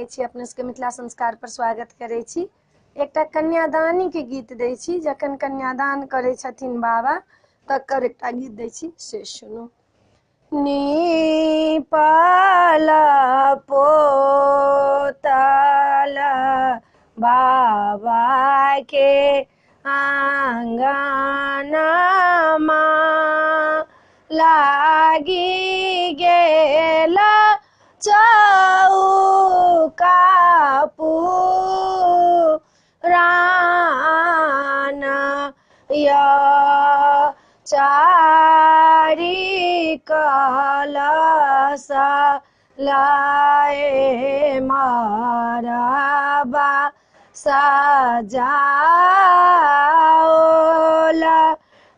लागै छी। अपने सबके मिथिला संस्कार पर स्वागत करै छी। एकटा कन्यादानी के गीत दै छी, जखन कन्यादान करै छथिन बाबा तकर एकटा गीत दै छी, से सुनू। नीपल पोतल बाबा के आंगनमा लागी गेल चौका पुराना या चारि कलश लाए मारबा सजाओल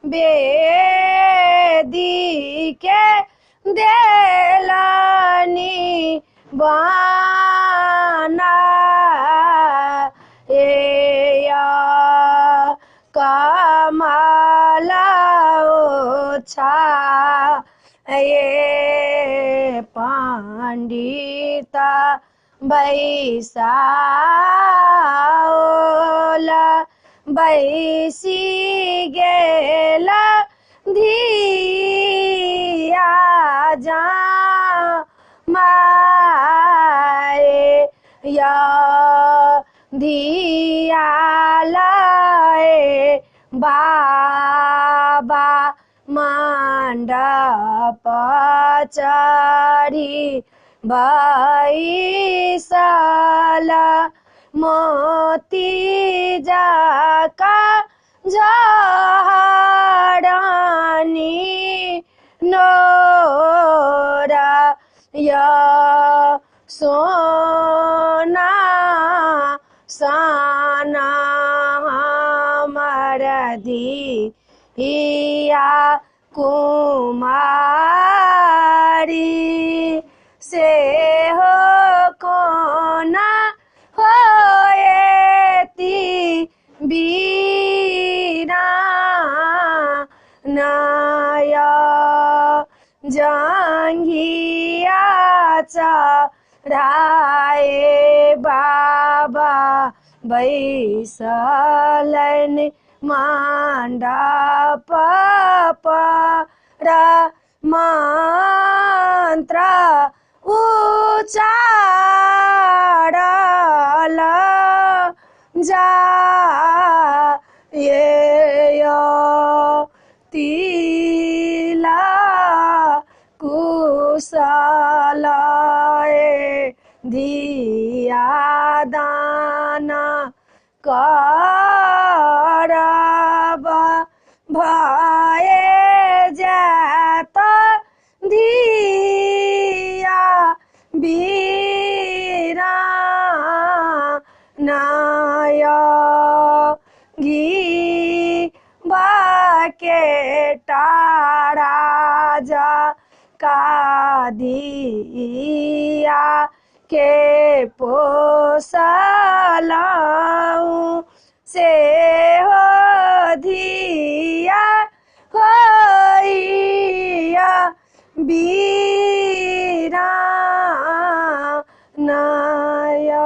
बेदी के देलनी बना ए कमल ओछा ये पंडित बैसाओल बैसी गेल धिया जा माए या धिया लाए बाबा मंडप चढ़ी बैसल मोती जाका झहरानी नोरा या सोना साना हमर धिया कुमारी से हो कोना होएती बीरा नाया जांघिया चढ़ाए बाबा बैसलन मंडप पर मंत्र उचारल जा ये तिला कुशल धिया दाना करब भए जात धिया बीरा नाय घी बाके टारा का दिया के पोसलाऊं से हो धिया होइया बीरा नाया।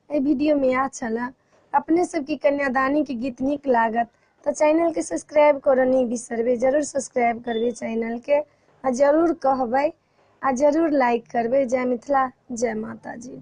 एहि वीडियो में इएह छलए। अपने सबके कन्यादानी के गीत नीक लागत तो चैनल के सब्सक्राइब करऽ नहि बिसरबै, जरूर सब्सक्राइब करबै चैनल के आ जरूर कहबै आ जरूर लाइक करबै। जय मिथिला, जय माता जी।